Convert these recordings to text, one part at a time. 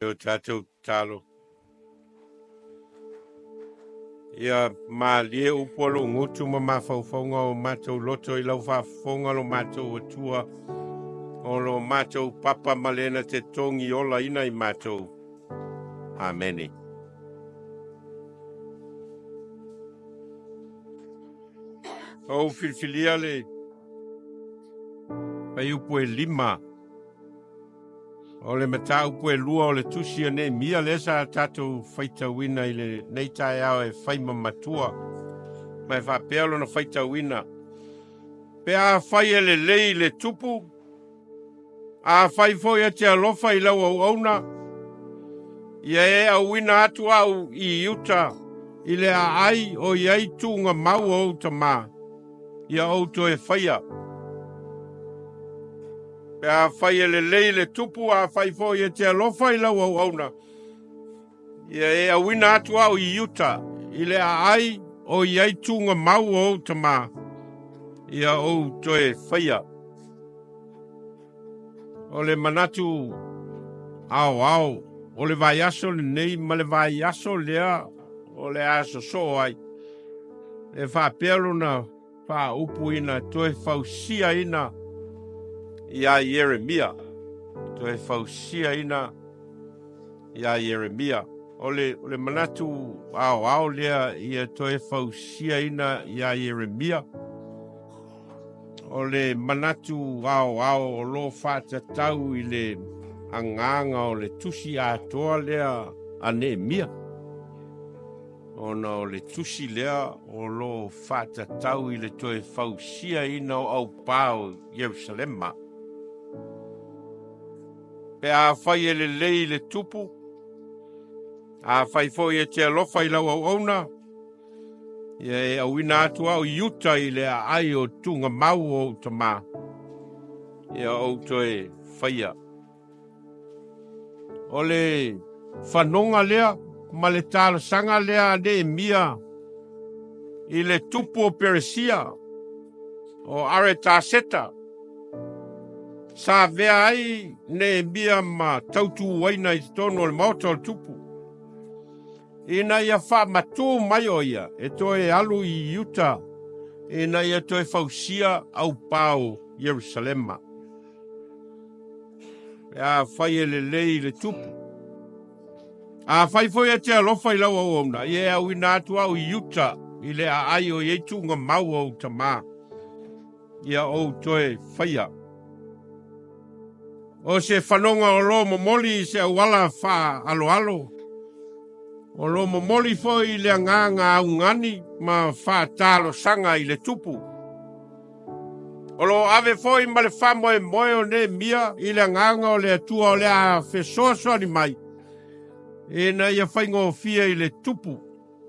O tatou tatalo. Ia malie upu a lou gutu ma mafaufauga o matou loto i lau faafofoga lo matou Atua, o lo matou papa ma le na te togi olaina i matou. Amene. Ou filifilia le fuaiupu e 5 o le mataupu e 2 o le tusi a Neemia lea sa tatou faitauina i lenei taeao e fai ma matua, ma e faapea lona faitauina: pe afai e lelei le tupu, afai foi e te alofa i lau auauna, ia e auina atu au i uta i le aai o i ai tuuga mau o ou tamā, ia ou toe faia. Pe afai e lelei le tupu, afai foi e te alofa i lau auauna, ia e auina atu au i uta i le aai o i ai tuuga mau o ou tamā, ia ou toe faia. O le manatu aoao o le vaiaso lenei ma le vaiaso lea o le a sosoo ai, e faapea lona faaupuina toe fausiaina ia Ieremia. Toe fausiaina ia Ieremia. O le manatu aoao lea ia toe fausiaina ia Ieremia. O le manatu aoao o lo faatatau i le agaga o le tusi atoa lea a Neemia. Ona o le tusi lea o lo faatatau i le toe fausiaina o aupā o Ierusalema. Pe afai e lelei le tupu, afai foi e te alofa i lau auauna, ia e auina atu au i uta i le aai o tuugamau o ou tamā, ia ou toe faia. O le fanoga lea ma le talosaga lea a Neemia i le tupu o Peresia o Aretaseta, sa avea ai Neemia ma tautuaina i totonu o le maota o le tupu, ina ia faamatū mai o ia e toe alu i uta ina ia toe fausia aupā o Ierusalema. Pe afai e lelei le tupu, afai foi e te alofa i lau auauna, ia e auina atu au i uta i le aai o i ai tuuga mau o ou tamā, ia ou toe faia. O se fanoga o lo momoli i se auala faaaloalo, o lo momoli foi i le agaga augani ma faatalosaga i le tupu. O lo ave foi ma le faamoemoe o Neemia i le agaga o le Atua o le a fesoasoani mai ina ia faigofie i le tupu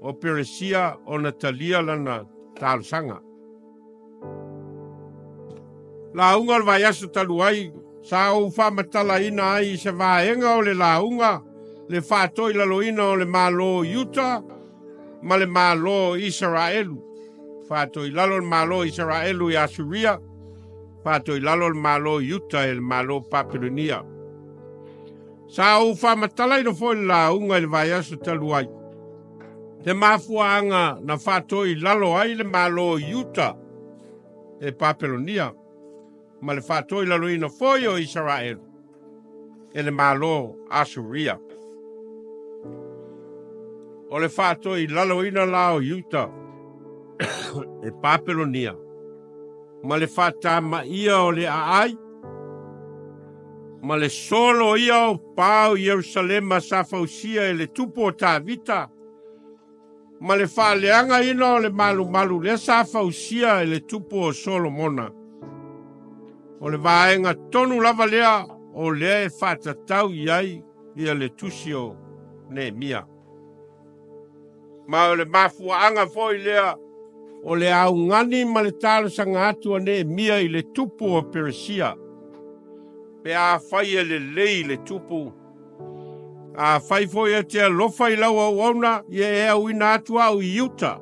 o Peresia ona talia lana talosaga. Lauga o le vaiaso talu ai, sa ou faamatalaina ai i se vaega o le lauga le faatoilaloina o le Malo o Iuta ma le Malo o Isaraelu. Faatoilalo le Malo o Isaraelu i Asuria, faatoilalo le Malo o Iuta e le Malo o Papelonia. Sa ou faamatalaina foi le lauga i le vaiaso talu ai, te mafuaaga na faatoilalo ai le Malo o Iuta e Papelonia ma le faatoilaloina foi o Isaraelu e le Malo Asuria. O le faatoilaloina la o Iuta e Papelonia ma le faatamaia o le aai ma le solo ia o pā o Ierusalema sa fausia e le tupu o Tavita ma le faaleagaina o le malumalu lea sa fausia e le tupu o Solomona. O le vaega tonu lava lea o lea e faatatau i ai ia le tusi o Neemia. Ma o le mafuaaga foi lea o le augani ma le talosaga atu a Neemia i le tupu o Peresia. Pe afai e lelei le tupu, afai foi e te alofa i lau auauna, ia e auina atu au i uta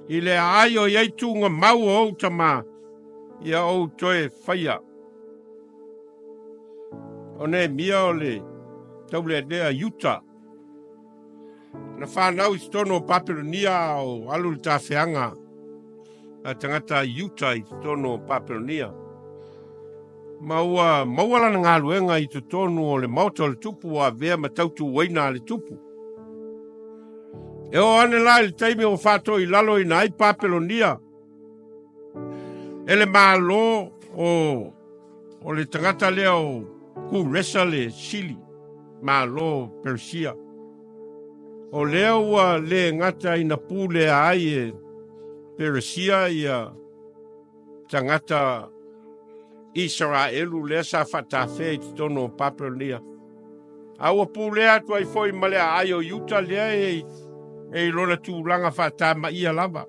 i le aai o i ai tuuga mau o ou tamā, ia ou toe faia. O Neemia o le Taulealea Iuta. Na fanau i totonu o Papelonia a o alu le tafeaga a tagata Iuta i totonu o Papelonia. Ma ua maua lana galuega i totonu o le maota o le tupu ua avea ma tautuaina a le tupu. E oo ane la i le taimi ua faatoilaloina ai Papelonia e le Malo o o le tagata lea o Kuresa le sili, Malo o Peresia. O lea ua le gata ina pulea ai e Peresia ia tagata Isaraelu lea sa faatafea i totonu o Papelonia. A ua pulea atu ai foi ma le aai o Iuta lea e i lona tulaga faatamaia lava.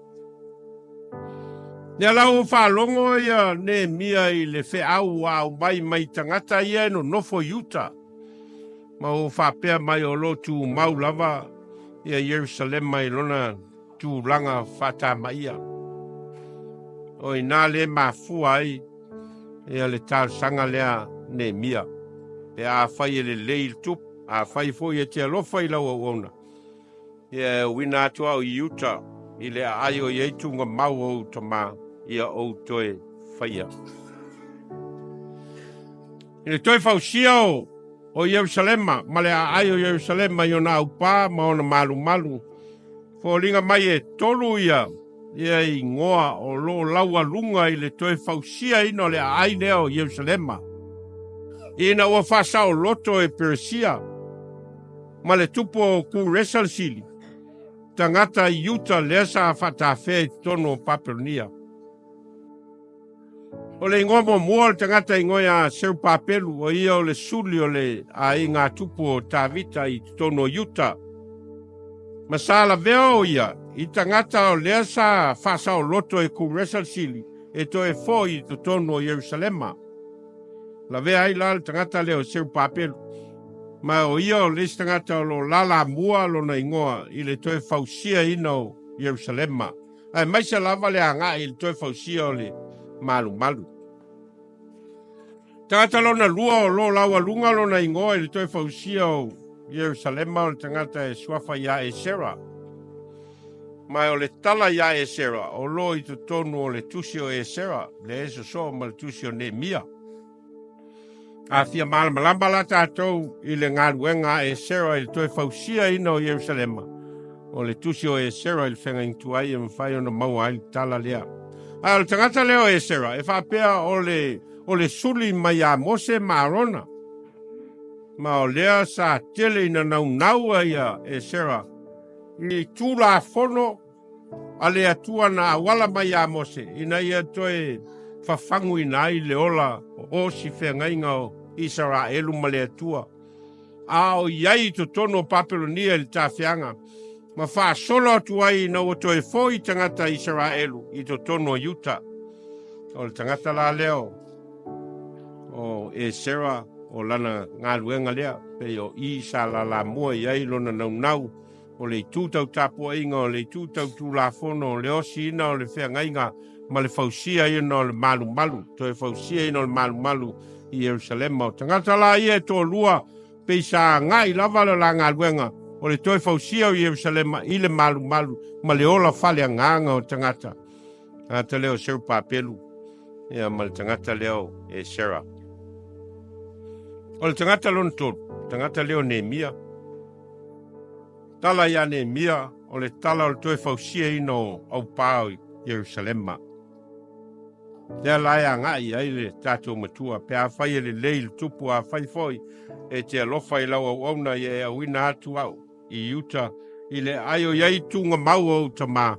Lea la ua faalogo ia Neemia i le feau ua aumai mai tagata ia e nonofo i uta, ma ua faapea mai o lo o tumau lava ia Ierusalema i lona tulaga faatamaia. O i ina le mafua ai ia le talosaga lea Neemia, pe afai e lelei le tupu, afai foi e te alofa i lau auauna, Ia e uina atu au i uta i le aai o i ai tugamau o ou tama, ia ou toe faia. I le toe fausia o o Ierusalema ma le aai o Ierusalema i ona aupā ma ona malumalu, foliga mai e tolu ia ia igoa o lo o laualuga i le toe fausiaina o le aai lea o Ierusalema, ina ua faasaoloto e Peresia ma le tupu o Kuresa le sili, tagata Iuta lea sa faatafea i totonu o Papelonia. O le igoa muamua o le tagata igoa ia Serupapelu, o ia o le suli o le aiga tupu o Tavita i totonu o Iuta. Ma sa lavea o ia i tagata o lea sa faasaoloto e Kuresa le sili e toe foi i totonu o Ierusalema. Lavea ai la le tagata lea o Serupapelu. Ma o ia o le isi tagata o lo o lalamua lona igoa i le toe fausiaina o Ierusalema, aemaise lava le agai i le toe fausia o le malumalu. Tagata lona lua o lo o laualuga lona igoa i le toe fausia o Ierusalema o le tagata e suafa ia Esera. Ma o le tala ia Esera o lo o i totonu o le tusi o Esera, lea e sosoo ma le tusi o Neemia. A fia malamalama la tatou i le galuega a Esera i le toe fausiaina o Ierusalema, o le tusi o Esera i le feagaiga tuai e mafai ona maua ai le tala lea. A o le tagata lea o Esera e faapea o le, o le suli mai ia Mose ma Arona. Ma o lea sa tele ina naunau ia Esera i Tulafono a le Atua na auala mai iā Mose ina ia toe fafaguina ai le ola o si feagaiga o Isaraelu ma le Atua, a o i ai i totonu o Papelonia i le tafeaga, ma faasolo atu ai ina ua toe foi tagata Isaraelu i totonu o Iuta. O le tagata la lea o Esera o lana galuega lea, pei o i sa lalamua i ai lona naunau o le itu tau tapuaiga, o le itu tau tulafono, o le osiina o le feagaiga ma le fausiaina o le malumalu, toe fausiaina o le malumalu i Ierusalema. O tagata la ia e toalua pei sa agai lava le la galuega o le toe fausia o Ierusalema i le malumalu ma le ola faaleagaga o tagata. Tagata lea o Serupapelu ia ma le tagata lea o Esera. O le tagata lona tolu, tagata lea o Neemia. Tala ia Neemia o le tala o le toe fausiaina o aupā o Ierusalema. Lea la e agai ai le tatou matua, pe afai e lelei le tupu, afai foi e te alofa i lau auauna ia e auina atu au i uta i le aai o i ai tugamau o ou tama,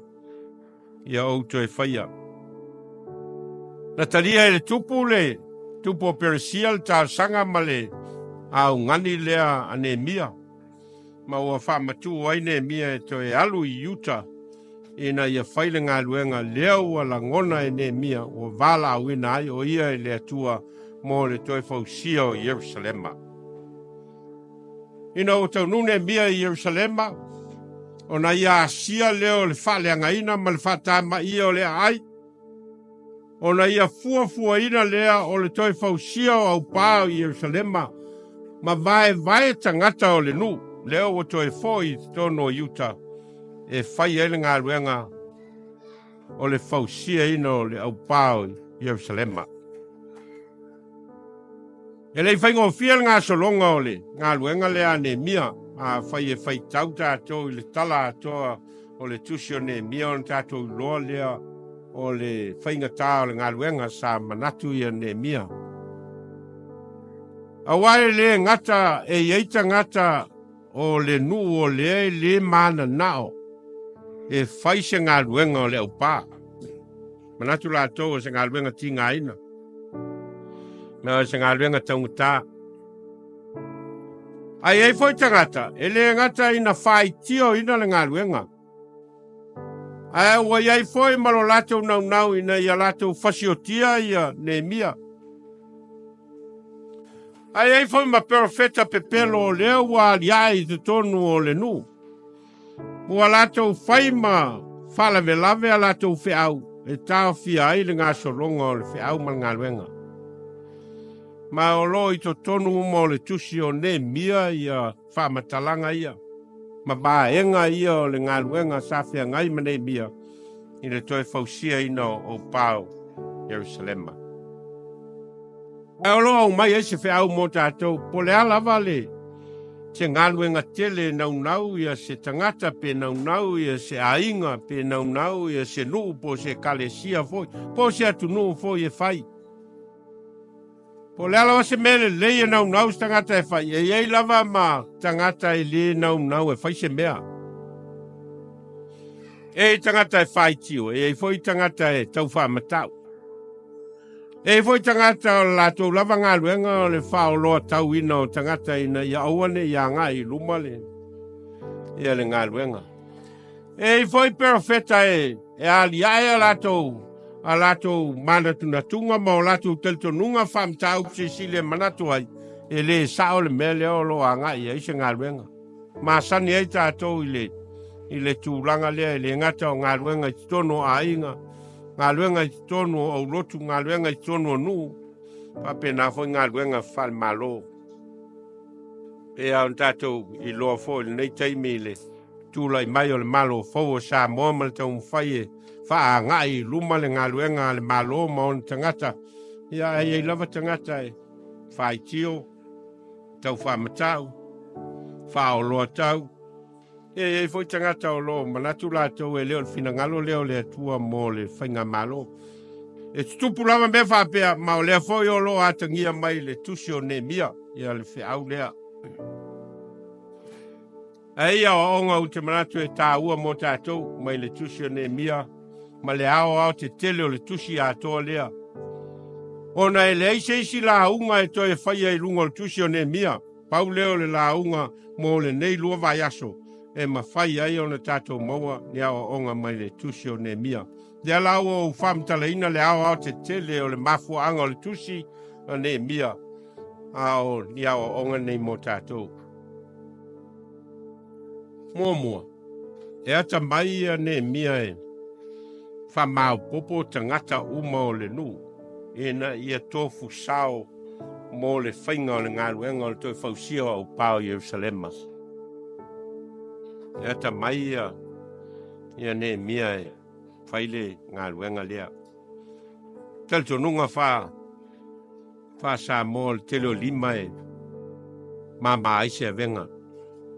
ia ou toe faia. Na talia e le tupu le tupu o Peresia le talosaga ma le augani lea a Neemia, ma ua faamatuu ai Neemia e toe alu i Iuta ina ia fai le galuega lea ua lagona e Neemia ua valaauina ai o ia e le Atua mo le toe fausia o Ierusalema. Ina ua taunuu Neemia i Ierusalema, ona ia asia lea o le faaleagaina ma le faatamaia o le aai, ona ia fuafuaina lea o le toe fausia o aupā o Ierusalema Ma vaevae tagata o le nuu, lea ua toe foi i totonu o Iuta e fai ai le galuega o le fausiaina o le aupā o Ierusalema. E le i faigofie le gasologa o le galuega lea a Neemia. Afai e faitau tatou i le tala atoa o le tusi o Neemia ona tatou iloa lea o le faigata o le galuega sa manatu ia Neemia. Aua e le gata e i ai tagata o le nuu o lea e le mananao e fai se galuega o le aupā. Manatu latou o se galuega tigaina, ma o se galuega taugata. Ae i ai foi tagata e le gata ina faaitioina le galuega, ae ua i ai foi ma lo latou naunau ina ia latou fasiotia ia Neemia. Ae i ai foi ma perofeta pepelo o lea ua aliae i totonu o le nuu. Ua latou fai ma faalavelave a latou feau e taofia ai le gasologa o le feau ma le galuega. Ma o lo o i totonu uma o le tusi o Neemia ia faamatalaga ia ma vaega ia o le galuega sa feagai ma Neemia i le toe fausiaina o pā o Ierusalema. Ae o lo o aumai ai se feau mo tatou, po o le a lava le se galuega tele e naunau ia se tagata, pe naunau ia se aiga, pe naunau ia se nuu, po o se ekalesia foi, po o se atunuu foi e fai. Po o le a lava se mea lelei e naunau se tagata e fai, e i ai lava ma tagata e le naunau e fai se mea. E i ai tagata e faitio, e i ai foi tagata e tau faamatau. E i ai foi tagata o le latou lava galuega o le faaoloa tauina o tagata ina ia aua ne i agai i luma le, ia le galuega. E i ai foi perofeta e, e aliae a latou, a latou manatunatuga ma o latou talitonuga faamataupu silisili e manatu ai, e le sao le mea lea o lo o agai i ai se galuega. Masani ai tatou i le, i le tulaga lea e le gata o galuega i totonu o aiga, galuega i totonu o aulotu, galuega i totonu o nuu, faapena foi galuega faale-Malo. Pei lava ona tatou iloa foi i lenei taimi i le tulai mai o le Malo fou o Samoa ma le taumafai e faaagai i luma le galuega a le Malo ma ona tagata, ia ae i ai lava tagata e faitio, tau faamatau, faaoloatau. E i ai foi tagata o lo o manatu latou e le o le finagalo lea o le Atua mo le faigamalo. E tutupu lava mea faapea, ma o lea foi o lo o atagia mai le tusi o Neemia, ia le feau lea. Ae i aoaoga ou te manatu e tāua mō tātou mai le tusi o Neemia ma le aoaotetele o le tusi atoa lea. Ona e leai se isi lauga e toe faia i luga o le tusi o Neemia, pau lea o le lauga mo lenei lua vaiaso e mafai ai ona tatou maua ni aoaoga mai le tusi o Neemia. Lea la ua ou faamatalaina le aoaotetele o le mafuaaga o le tusi a Neemia, a o ni aoaoga nei mo tatou. Muamua, e atamai ia Neemia e faamaopoopo tagata uma o le nuu ina ia tofu sao mo le faiga o le galuega o le toe fausia o aupā o Ierusalema. E atamai ia, ia Neemia e fai le galuega lea. Talitonuga fa Faa-Samoa o le tele o lima e mama ai se avega.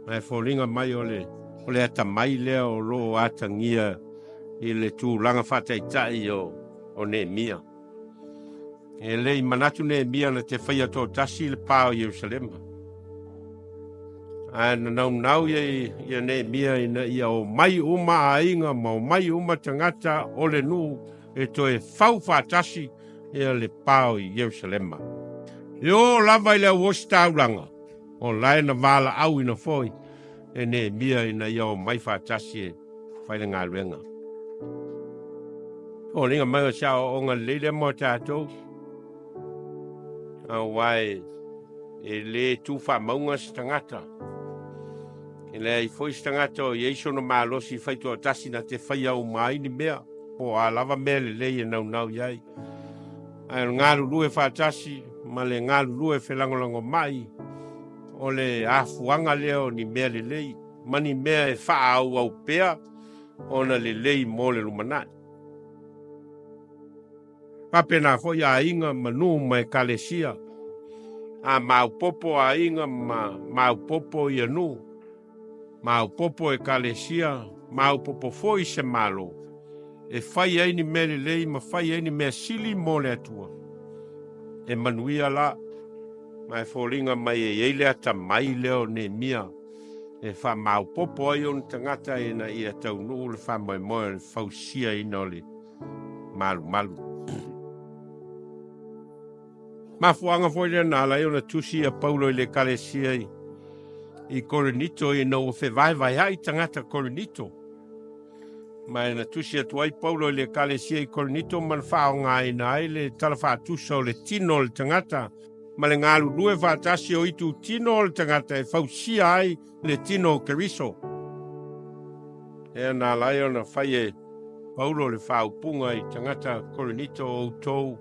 Ae foliga mai o le, o le atamai lea o lo o atagia i le tulaga faataitai o, o Neemia. E le i manatu Neemia na te faia toatasi le pā o Ierusalema. Ae na naunau ia, ia Neemia ina ia o mai uma aiga ma o mai uma tagata o le nuu e toe fau faatasi ia le pā o Ierusalema. E oo lava i le auositaulaga, o la e na valaauina foi e Neemia ina ia omai faatasi e fai le galuega. Foliga mai o se aoaoga lelei lea mo tatou, aua e, e le tu faamauga se tagata. E leai foi se tagata o i ai sona malosi faitoatasi na te faia uma ai ni mea, po o a lava mea lelei e naunau i ai. Ae o le galulue faatasi ma le galulue felagolagomai O le afuaga lea o ni mea lelei ma ni mea e faaauau pea ona lelei mo le lumanai. Faapena foi aiga ma nuu ma ekalesia. A maopoopo aiga ma maopoopo ia nuu, maopoopo ekalesia, maopoopo foi se Malo, e fai ai ni mea lelei ma fai ai ni mea sili mo le Atua. E manuia la, ma e foliga mai e i ai le atamai lea o Neemia e faamaopoopo ai ona tagata ina ia taunuu le faamoemoe o le fausiaina o le malumalu. Mafuaaga foi lea na ala ai ona tusi ia Paulo i le ekalesia i Korinito ina ua fevaevaea'i tagata Korinito. Ma e na tusi atu ai Paulo i le ekalesia i Korinito ma na faaaogaina ai le tala faatusa o le tino o le tagata ma le galulue faatasi o itu tino o le tagata e fausia ai le tino o Keriso. Ea na ala ai ona fai e Paulo le faaupuga i tagata Korinito, outou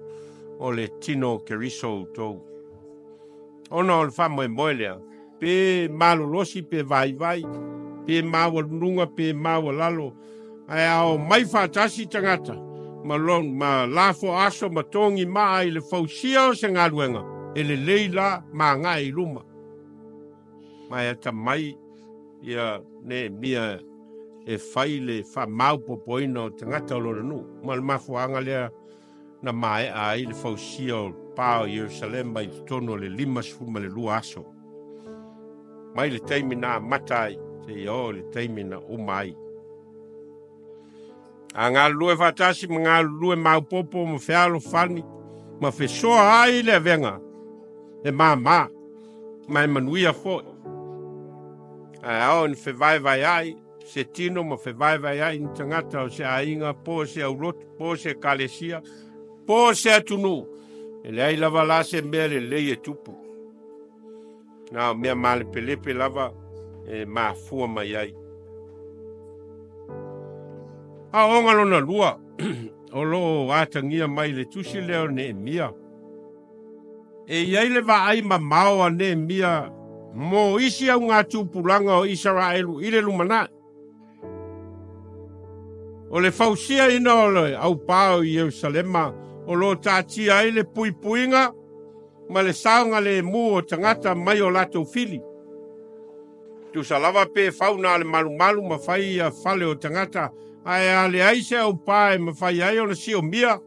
o le tino o Keriso outou. Ona o le faamoemoe lea, pe malolosi pe vaivai, pe maualuluga pe maualalo, ae a omai faatasi tagata ma, lon, ma lafo aso ma togi maa i le fausia o se galuega, e lelei la ma agai i luma. Ma e atamai ia Neemia e fai le faamaopoopoina o tagata o lona nuu. Ma le mafuaaga lea na maea ai le fausia o pa o Ierusalema i totonu o le 52 aso. Mai le taimi na amata ai, seia oo i le taimi na uma ai. A galulue faatasi ma galulue maopoopo ma fealofani ma fesoa ai le avega, e māmā, ma e manuia foi. Ae ao ina fevaevaea'i se tino ma fevaevaea'i ni tagata o se aiga, po o se aulotu, po o se ekalesia, po o se atunuu, e leai lava la se mea lelei e tupu. Na o mea malepelepe lava e mafua mai ai. Aoaoga lona lua o lo o atagia mai le tusi lea o Neemia. E i ai le vaai mamao a Neemia mo isi augatupulaga o Isaraelu i le lumanai. O le fausiaina o le aupā o Ierusalema o lo o taatia ai le puipuiga ma le saogalemu o tagata mai o latou fili. Tusa lava pe fau na o le malumalu ma fai ia fale o tagata, ae a leai se aupā e mafai ai ona siomia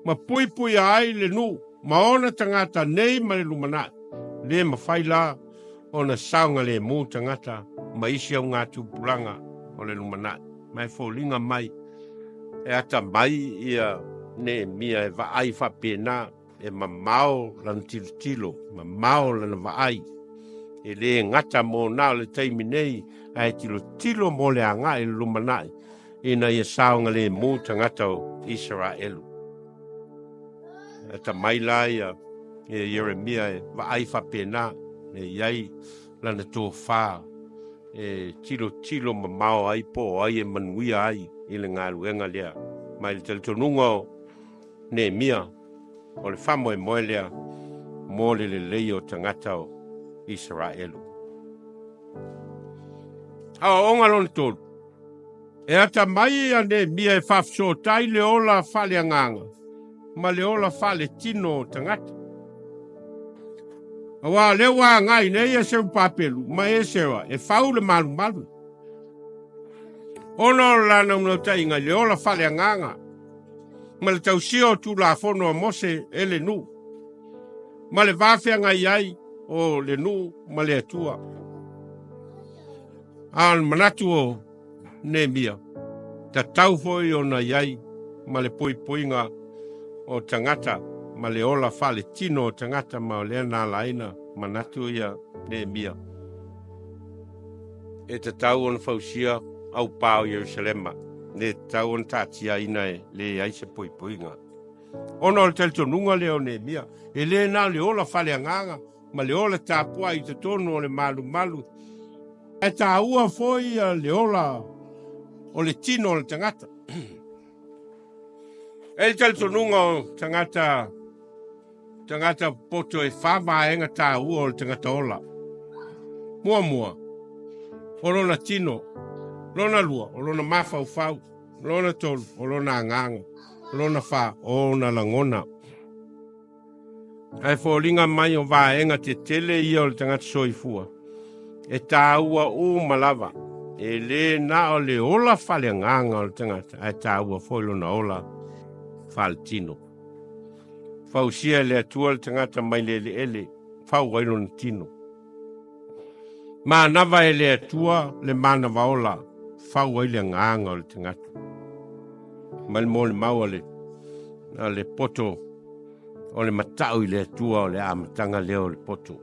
ma puipuia ai le nuu ma ona tagata nei ma le lumanai, le mafai la ona saogalemu tagata ma isi augatupulaga o le lumanai. Ma e foliga mai e atamai ia Neemia e vaai faapena e mamao lana tilotilo, mamao lana vaai. E le gata mo na o le taimi nei, ae tilotilo mo le agai i le lumanai, ina ia saogalemu tagata o Isaraelu. Atamai la ia Ieremia e vaai faapena, e i ai lana tofa e tilotilo mamao ai po o ai e manuia ai i le galuega lea. Ma i le talitonuga o Neemia, o le faamoemoe lea mo le lelei o tagata o Isaraelu. Aoaoga lona tolu. E atamai ia Neemia e faafesootai le ola faaleagaga ma le ola faaletino o tagata. Aua o lea ua agai nei ia Serubabelu ma Esera e fau le malumalu. Ona o le lanaunautai i le ola faaleagaga ma le tausia o Tulafono a Mose e le nuu, ma le va feagai ai o le nuu ma le Atua. A o le manatu o Neemia, tatau foi ona i ai ma le poipoiga o tagata ma le ola faaletino o tagata ma o lea na ala ai na manatu ia Neemia e tatau ona fausia aupā o Ierusalema, le tatau ona taatiaina e leai se poipoiga. Ona o le talitonuga lea o Neemia, e le na o le ola faaleagaga ma le ola tapuai i totonu o le malumalu, ae taua foi le ola o le tino o le tagata. E le talitonuga o tagata tagata poto e fa vaega taua o le tagata ola. Muamua, o lona tino. Lona lua, o lona mafaufau. Lona tolu, o lona agaga. Lona fa, o ona lagona. Ae foliga mai o vaega tetele ia o le tagata soifua, e taua uma lava. E le na o le ola faaleagaga o le tagata, ae taua foi lona ola faaletino. Fausia e le Atua le tagata mai le eleele, fau ai lona tino. Manava e le Atua le manava ola, fau ai le agaga o le tagata. Ma le molimau a le, a le poto o le matau i le Atua o le amataga lea o le poto.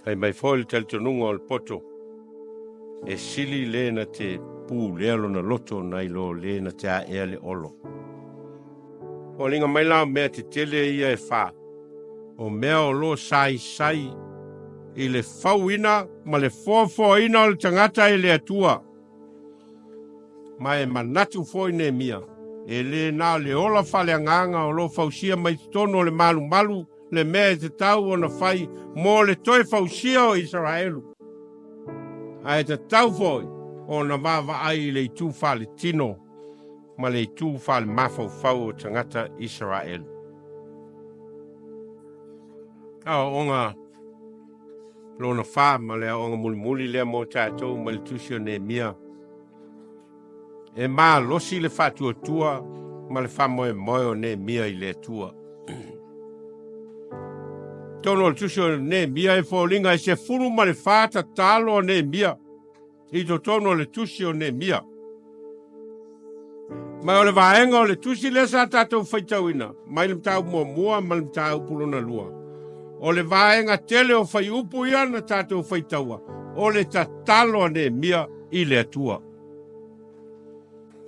Ai mai foi le talitonuga o le poto, e sili le na te pulea lona loto nai lo le na te aea le olo. Foliga mai la o mea tetele ia e fa, o mea o lo saisai i le fauina ma le foafoaina o le tagata e le Atua. Ma e manatu foi Neemia, e le na o le ola faaleagaga o lo fausia mai totonu o le malumalu le mea e tatau ona fai mo le toe fausia o Isaraelu. Ae tatau foi ona vaavaai i le itu faaletino ma le itu faalemafaufau o tagata Isaraelu. Aoaoga lona fa ma le aoaoga mulimuli lea mo tatou mai le tusi o Neemia. E malosi le faatuatua ma le faamoemoe o Neemia i le Atua. Tonu o le tusi o Neemia e foliga e 14 tatalo a Neemia i totonu o le tusi o Neemia. Ma o le vaega o le tusi lea sa tatou faitauina mai le mataupu muamua ma le mataupu lona lua. O le vaega tele o fuaiupu ia na tatou faitaua, o le tatalo a Neemia i le Atua.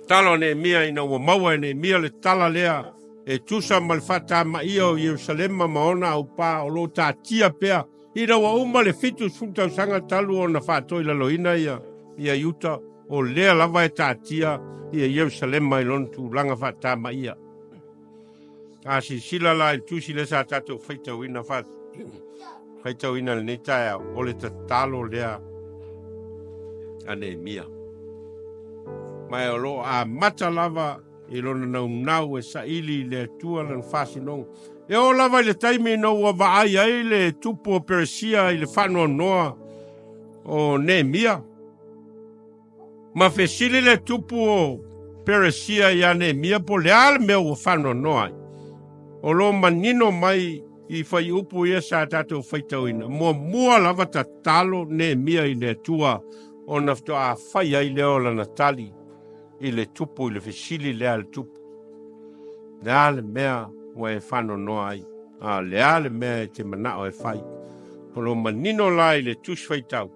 Tatalo a Neemia ina ua maua e Neemia le tala lea e tusa ma le faatamaia o Ierusalema ma ona aupā o lo o taatia pea ina ua uma le 70 tausaga talu ona faatoilaloina ia Iuta, o lea lava e taatia ia Ierusalema i lona tulaga faatamaia. A silasila la i le tusi lea sa tatou faitauina faitauina lenei taeao, o le tatalo lea a Neemia. Ma o lo o amata lava i lona naunau e saili i le Atua lana faasinoga. E oo lava i le taimi ina ua vaai ai le tupu o Peresia i le faanoanoa o Neemia. Ma fesili le tupu o Peresia iā Neemia po o le a le mea ua faanoanoa ai. O lo o manino mai i fuaiupu ia sa tatou faitauina, muamua lava tatalo Neemia i le Atua ona faatoa fai ai lea o lana tali i le tupu, i le fesili lea a le tupu. Le a le mea ua e faanoanoa ai? A le a le mea e te manao e fai? O lo manino la i le tusi faitau,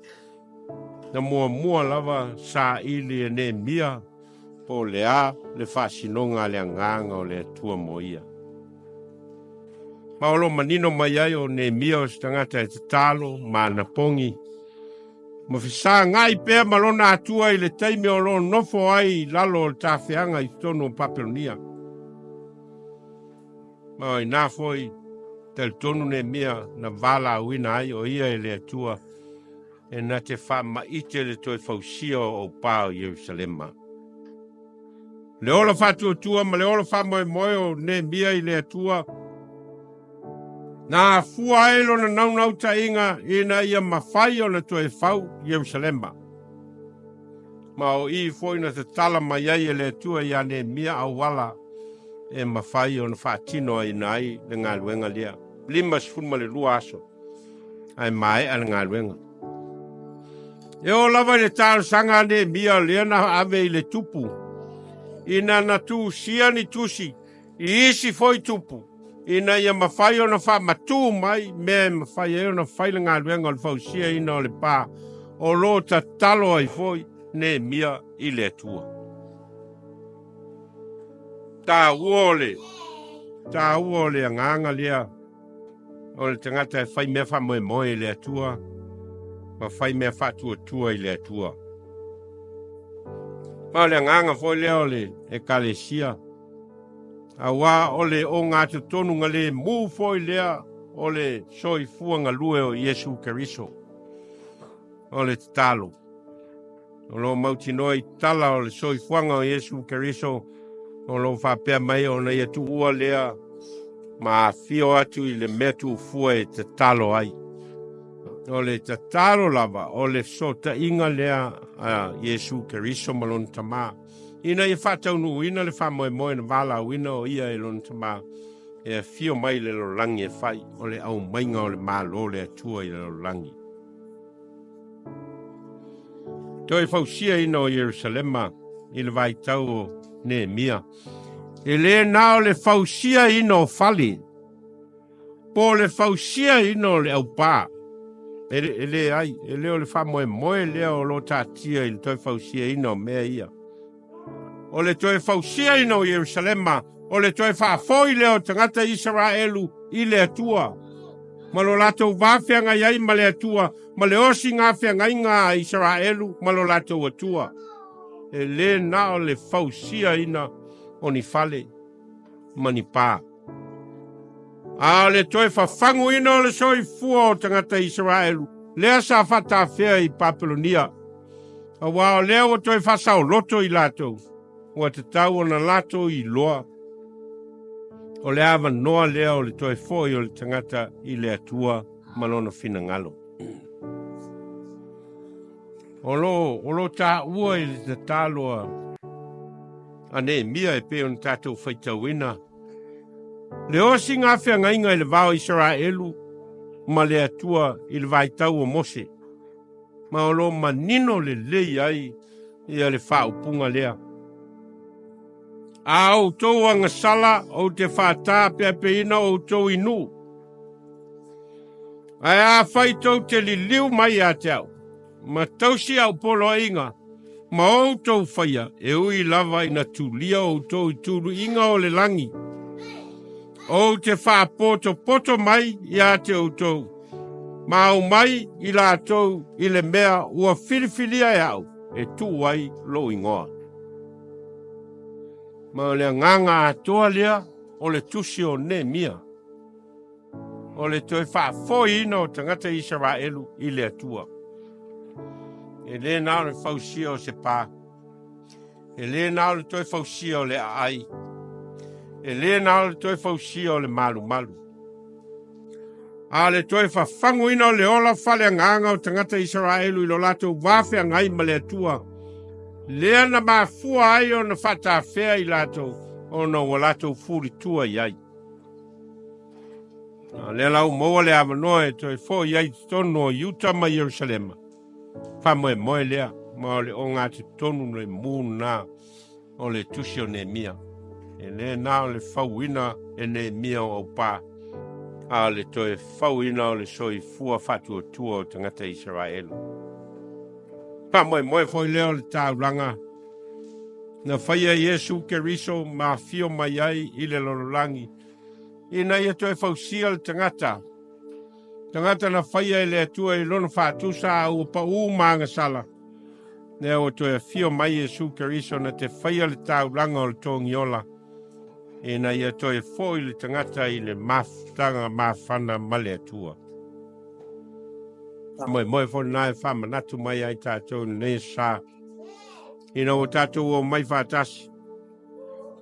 na muamua lava saili e Neemia po o le a le faasinoga a le agaga o le Atua mo ia. Ma o lo manino mai ai o Neemia o se tagata e tatalo ma anapogi, ma fesagai pea ma lona Atua i le taimi o lo nofo ai i lalo o le tafeaga i totonu o Papelonia. Ma o ina foi talitonu Neemia na valaauina ai o ia e le Atua e na te faamaite le toe fausia o aupā o Ierusalema. Le ola faatuatua ma le ola faamoemoe o Neemia i le Atua, na afua ai lona naunautaiga ina ia mafai ona toe fau Ierusalema. Ma o i foi na tatala mai ai e le Atua iā Neemia auala e mafai ona faatino aina ai le galuega lea. 52 aso ae maea le galuega. E oo lava i le talosaga a Neemia lea na ave i le tupu, ina na tusia ni tusi i isi foi tupu, ina ia mafai ona faamatū mai mea e mafai ai ona fai le galuega o le fausiaina o le pā, o lo o tatalo ai foi Neemia i le Atua. Taua o le taua o le agaga lea o le tagata e fai mea faamoemoe i le Atua ma fai mea faatuatua i le Atua. Ma o le agaga foi lea o le Ekalesia, auā o le ogatotonu galemu foi lea o le soifua galue o Iesu Keriso. O le tatalo. O lo o mautinoa i tala o le soifuaga o Iesu Keriso o lo o faapea mai ona ia tuua lea ma afio atu i le mea tuufua e tatalo ai. O le tatalo lava o le fesootaiga lea a Iesu Keriso ma lona Tama, ina ia faataunuuina le faamoemoe na valaauina o ia e lona Tama e afio mai i le lalolagi e fai o le aumaiga o le Malo o le Atua i le lalolagi. Toe fausiaina o Ierusalema i le vaitau o Neemia. E le na o le fausiaina o fale, po o le fausiaina o le aupā. E, e leai, e le o le faamoemoe lea o lo taatia i le toe fausiaina o mea ia. O le toe fausiaina o Ierusalema, o le toe faafoi lea o tagata Isaraelu i le Atua, ma lo latou va feagai ai ma le Atua, ma le osiga feagaiga a Isaraelu ma lo latou Atua. E le na o le fausiaina o ni fale ma ni pā. A o le toe fafaguina o le soifua o tagata Isaraelu, lea sa faatafea i Papelonia, Auā o lea ua toe faasaoloto i latou, ua tatau ona latou iloa o le avanoa lea o le toe foi o le tagata i le Atua ma lona finagalo. O lo, o lo taua i le tatalo a, a Neemia e pei ona tatou faitauina le osiga feagaiga i le va o Isaraelu ma le Atua i le vaitau o Mose. Ma o lo manino lelei ai ia le faaupuga lea. A outou agasala, ou te faataapeapeina outou i nuu. Ae afai tou te liliu mai ia te au, ma tausi au poloaiga, ma outou faia, e ui lava ina tulia outou i tuluiga o le lagi, ou te faapotopoto mai ia te outou, ma aumai i latou i le mea ua filifilia e au e tuu ai lou igoa. Ma o le agaga atoa lea o le tusi o Neemia, o le toe faafoiina o tagata Isaraelu i le Atua. E le na o le fausia o se pā, e le na o le toe fausia o le aai, e le na o le toe fausia o le malumalu, a o le toe fafaguina o le ola faaleagaga o tagata Isaraelu i lo latou va feagai ma le Atua, lea na mafua ai ona faatafea i latou ona ua latou fulitua i ai. A lea la ua maua le avanoa e toe foi ai i totonu o Iuta ma Ierusalema. Faamoemoe lea, ma o le ogatotonu le mu lena o le tusi o Neemia. E le na o le fauina e Neemia o aupā, a o le toe fauina o le soifua faatuatua o tagata Isaraelu. Faamoemoe foi lea o le taulaga na faia Iesu Keriso ma afio mai ai i le lalolagi, ina ia toe fausia le tagata, tagata na faia e le Atua i lona faatusa a ua paū ma agasala. Lea ua toe afio mai Iesu Keriso na te faia le taulaga o le togiola, ina ia toe foi le tagata i le mafutaga mafana ma le Atua. Moemoe foi lena e faamanatu mai ai tatou i lenei sa, ina ua tatou omai faatasi,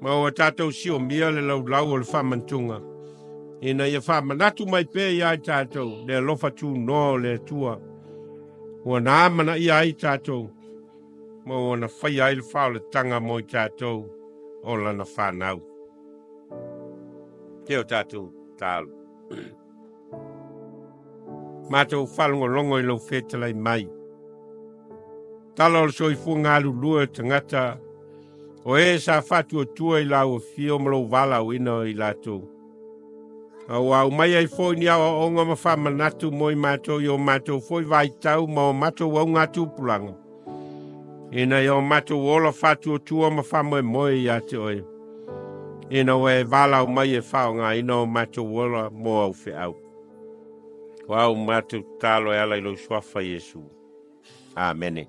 ma ua tatou siomia le laulau o le faamantuga, ina ia faamanatu mai pea iā i tatou le alofa tunoa o le Atua, ua na amanaia ai tatou, ma ua na faia ai le faaolataga mo i tatou o lana fanau. Ke o tatou talo. Matou faalogologo i lou fetalai mai. Tala o le soifua galulue o tagata o e sa faatuatua i lau afio ma lou valaauina o i latou. A ua aumai ai foi ni aoaoga ma faamanatu mo i matou i o matou foi vaitau ma o matou augatupulaga, ina ia o matou ola faatuatua ma faamoemoe ia te oe, ina ua e valaau mai e faaaogaina o matou ola mo au feau. O au matou tatalo e ala i lou suafa Iesu. Amene.